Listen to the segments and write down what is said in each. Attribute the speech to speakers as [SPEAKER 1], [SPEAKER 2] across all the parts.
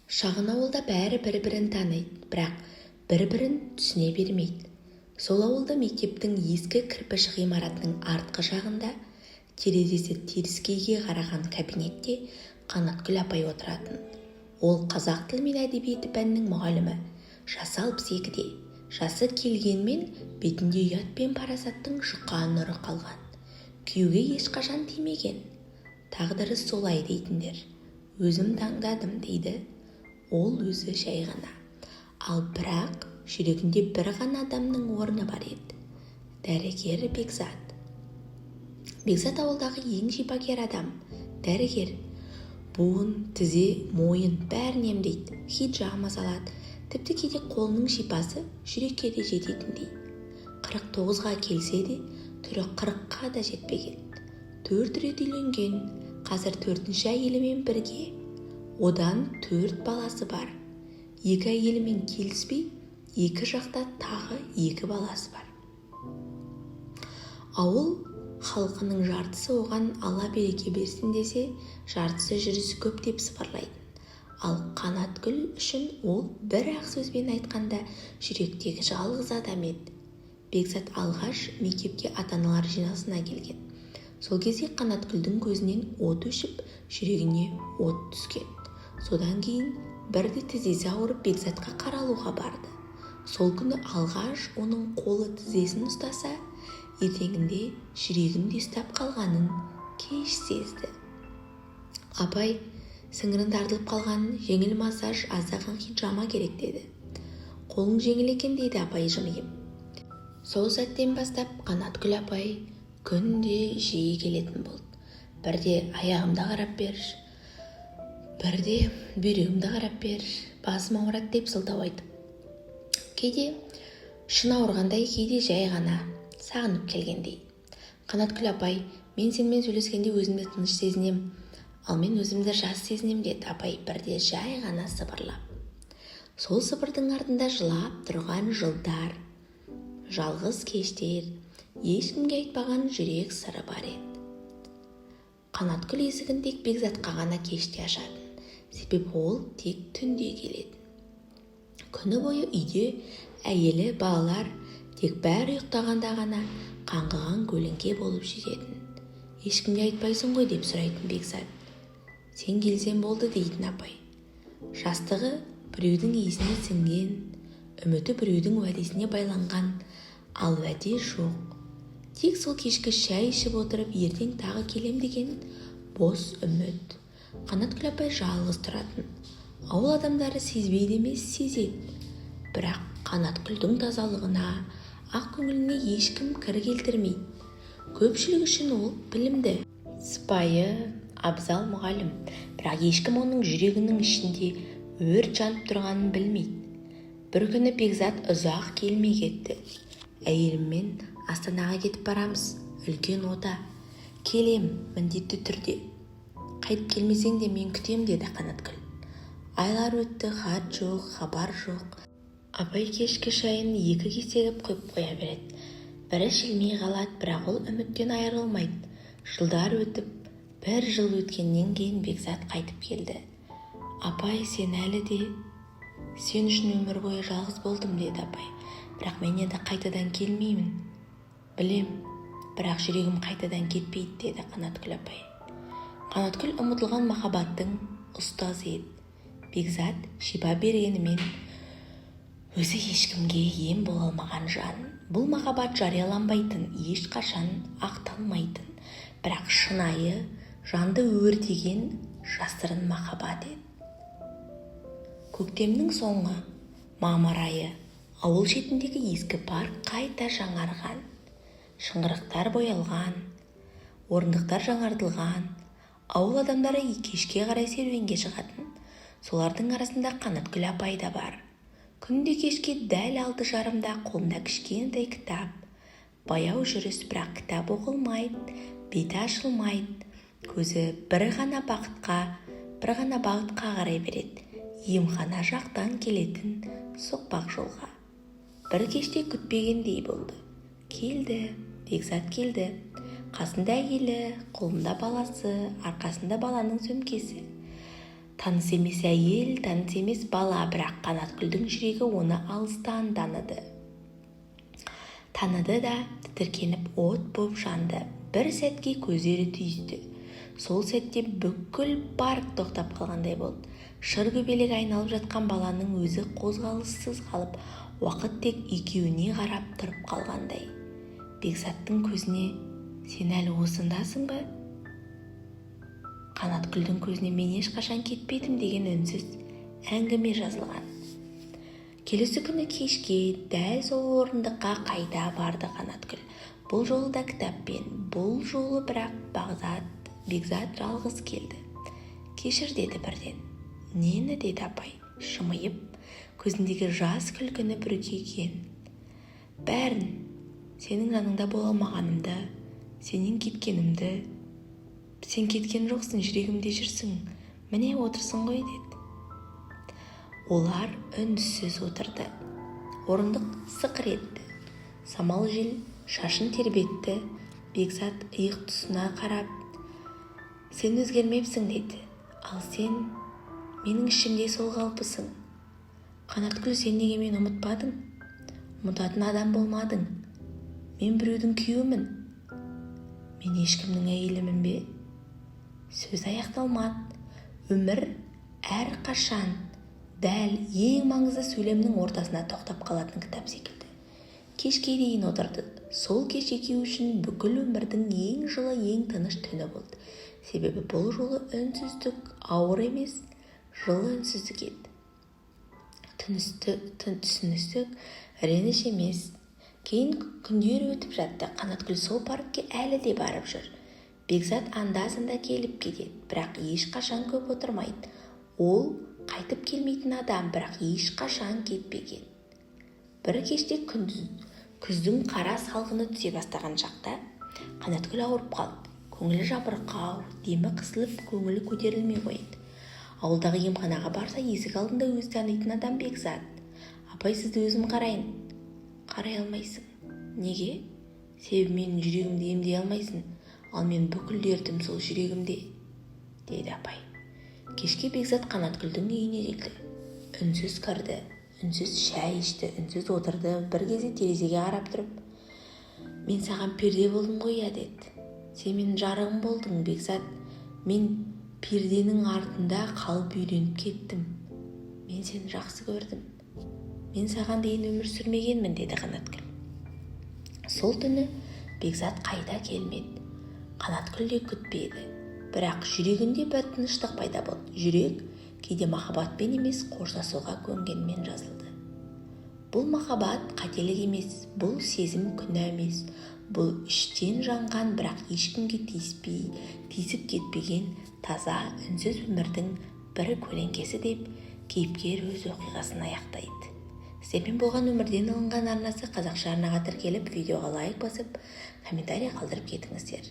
[SPEAKER 1] Шағын ауылда бәрі бір-бірін таниды, бірақ бір-бірін түсіне бермейді. Сол ауылда мектептің ескі кірпіш ғимаратының артқы жағында, терезесі теріскейге қараған кабинетте Қанаткүл апай отыратын. Ол қазақ тілі мен әдебиеті пәнінің мұғалімі. Жасы 62-де. Жасы келгенмен, бетінде ұят пен парасаттың жұқа нұры қалған. Күйеуге ешқашан тимеген. Тағдыры солай дейтіндер. Өзім таңдадым дейді ол өзі жай ғана. Ал бірақ жүрегінде бір ғана адамның орны бар еді. Дәрігер Бекзат. Бекзат ауылдағы ең шипагер адам. Дәрігер. Буын, тізе, мойын бәрін емдейді. Хиджама салады. Тіпті кейде қолының шипасы жүрекке де жететіндей. 49-ға келсе де, түрі 40-қа да жетпеген. 4 рет үйленген, қазір төртінші әйелімен бірге. Одан 4 баласы бар. 2 әйелімен келіспей, 2 жақта тағы 2 баласы бар. Ауыл халқының жартысы оған ала береке берсін десе, жартысы жүрісі көп деп сыбырлайтын. Ал Қанаткүл үшін ол бір-ақ сөзбен айтқанда жүректегі жалғыз адам еді. Бекзат алғаш мектепке ата-аналар жиналысына келген. Сол кезде Қанаткүлдің көзінен от өшіп, жүрегіне от түскен. Содан кейін бірде тізесі ауырып Бекзатқа қаралуға барды. Сол күні алғаш оның қолы тізесін ұстаса, ертеңінде жүрегін де ұстап қалғанын кеш сезді. Апай, сіңірін тартылып қалған, жеңіл массаж, аздаған хиджама керек деді. Қолың жеңіл екен дейді апай жымиып. Сол сәттен бастап Қанаткүл апай күнде жиі келетін болды. Бірде аяғымды қарап бер, бірде бүйрегімді қарап бер, басым ауырады деп сылтау айтып. Кейде шын ауырғандай, кейде жай ғана сағынып келгендей. Қанаткүл апай, мен сенімен сөйлескенде өзімді тыныш сезінем, ал мен өзімді жас сезінем деді апай бірде жай ғана сыбырлап. Сол сыбырдың артында жылап тұрған жылдар, жалғыз кештер, ешкімге айтпаған жүрек сыры бар еді. Қанаткүл есігін тек Бекзатқа ғана кеште ашатын, себебі ол тек түнде келетін. Күні бойы үйде әйелі, балалар, тек бәрі ұйықтағанда ғана қаңғыған көлеңке болып жететін. Ешкімге айтпайсың ғой деп сұрайтын Бекзат. Сен келсең болды дейтін апай. Жастығы біреудің иісіне сіңген, үміті біреудің уәдесіне байланған, ал уәде жоқ. Тек сол кешкі шай ішіп отырып ертең тағы келем деген бос үміт. Қанаткүл апай жалғыз тұратын. Ауыл адамдары сезбейді емес, сезеді. Бірақ Қанаткүлдің тазалығына, ақ көңіліне ешкім кір келтірмейді. Көпшілік үшін ол білімді, сыпайы, абзал мұғалім. Бірақ ешкім оның жүрегінің ішінде өрт жанып тұрғанын білмейді. Бір күні Бекзат ұзақ келмей кетті. Әйеліммен Астанаға кетіп барамыз, үлкен ота. Келем, міндетті түрде. Қайтып келмесең де мен күтем деді Қанаткүл. Айлар өтті, хат жоқ, хабар жоқ. Апай кешкі шайын 2 кесегіп құйып қоя береді. Бірі ішілмей қалады, бірақ ол үміттен айырылмайды. Жылдар өтіп, бір жыл өткеннен кейін Бекзат қайтып келді. Апай, сен әлі де сен үшін өмір бойы жалғыз болдым деді апай. Бірақ мен енді қайтадан келмеймін. Білем, бірақ жүрегім қайтадан кетпейді деді Қанаткүл апай. Қанаткүл ұмытылған махаббаттың ұстазы еді. Бекзат шипа бергенімен өзі ешкімге ем бола алмаған жан. Бұл махаббат жарияланбайтын, ешқашан ақталмайтын, бірақ шынайы, жанды өртеген жасырын махаббат еді. Көктемнің соңы, мамыр айы, ауыл шетіндегі ескі парк қайта жаңарған. Шыңғырықтар боялған, орындықтар жаңартылған. Ауыл адамдары кешке қарай серуенге шығатын. Солардың арасында Қанаткүл апай да бар. Күнде кешке дәл 6:30-да қолында кішкентай кітап. Баяу жүріс, бірақ кітап оқылмайды, беті ашылмайды. Көзі бір ғана бағытқа қарай береді. Емхана жақтан келетін соқпақ жолға. Бір кеште күтпегендей болды. Келді, Бекзат келді. Қасында әйелі, қолында баласы, арқасында баланың сөмкесі. Таныс емес әйел, таныс емес бала, бірақ Қанатгүлдің жүрегі оны алыстан таныды. Таныды да, тітіркеніп от боп жанды. Бір сәтке көздері түйісті. Сол сәтте бүкіл парк тоқтап қалғандай болды. Шыр көбелек айналып жатқан баланың өзі қозғалыссыз қалып, уақыт тек екеуіне қарап тұрып қалғандай. Бекзаттың көзіне: «Сен әлі осындасың ба?» Қанатгүлдің көзіне «Мен ешқашан кетпедім» деген үнсіз әңгіме жазылған. Келесі күні кешке дәл сол орындыққа қайта барды Қанатгүл. Бұл жолы да кітаппен. Бұл жолы бірақ Бекзат жалғыз келді. «Кешір», – деді бірден. «Нені?» – деді апай жымиып, көзіндегі жас күлкіні бүркеген. «Бәрін. Сенің жаныңда бола алмағанымды, сенен кеткенімді». «Сен кеткен жоқсың, жүрегімде жүрсің, міне, отырсың ғой», – деді. Олар үнсіз отырды. Орындық сықыр етті, самал жел шашын тербетті. Бекзат иық тұсына қарап: «Сен өзгермепсің», – деді. «Ал сен менің ішімде сол қалпысың. Қанатгүл, сен неге мені ұмытпадың? Ұмытатын адам болмадың. Мен біреудің күйеуімін. Мен ешкімнің әйелімін бе?» Сөз аяқталмады. Өмір әрқашан дәл ең маңызды сөйлемнің ортасына тоқтап қалатын кітап секілді. Кешке дейін отырды. Сол кеш екеуі үшін бүкіл өмірдің ең жылы, ең тыныш түні болды. Себебі бұл жолы үнсіздік ауыр емес, жылы үнсіздік еді. Түсіністік, реніш емес. Кейін күндер өтіп жатты. Қанатгүл сол паркке әлі де барып жүр. Бекзат анда-санда келіп кетеді, бірақ ешқашан көп отырмайды. Ол қайтып келмейтін адам, бірақ ешқашан кетпеген. Бір кеште, күндіз, күздің қара салқыны түсе бастаған шақта, Қанатгүл ауырып қалды. Көңілі жабырқау, демі қысылып, көңілі көтерілмей қояды. Ауылдағы емханаға барса, есік алдында өзі танитын адам – Бекзат. «Апай, сізді өзім қарайын». «Қарай алмайсың». «Неге?» «Себебі менің жүрегімді емдей алмайсың, ал мен бүкіл дертім сол жүрегімде», – деді апай. Кешке Бекзат Қанатгүлдің үйіне келді. Үнсіз кірді, үнсіз шай ішті, үнсіз отырды. Бір кезде терезеге қарап тұрып: «Мен саған перде болдым ғой, иә?» – деді. «Сен менің жарығым болдың, Бекзат. Мен перденің артында қалып үйреніп кеттім. Мен сені жақсы көрдім. Мен саған дейін өмір сүрмегенмін», – деді Қанатгүл. Сол түні Бекзат қайта келмеді. Қанатгүл де күтпеді. Бірақ жүрегінде бір тыныштық пайда болды. Жүрек кейде махаббатпен емес, қоштасуға көнгенмен жазылды. Бұл махаббат қателік емес, бұл сезім күнә емес. Бұл іштен жанған, бірақ ешкімге тиіспей, тиісіп кетпеген таза, үнсіз өмірдің бір көлеңкесі, деп кейіпкер өз оқиғасын аяқтайды. Сіздермен болған «Өмірден алынған» арнасы. Қазақша арнаға тіркеліп, видеоға лайк басып, комментарий қалдырып кетіңіздер.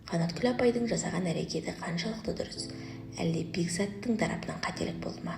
[SPEAKER 1] Қанатгүл апайдың жасаған әрекеті қаншалықты дұрыс? Әлде Бекзаттың тарапынан қателік болды ма?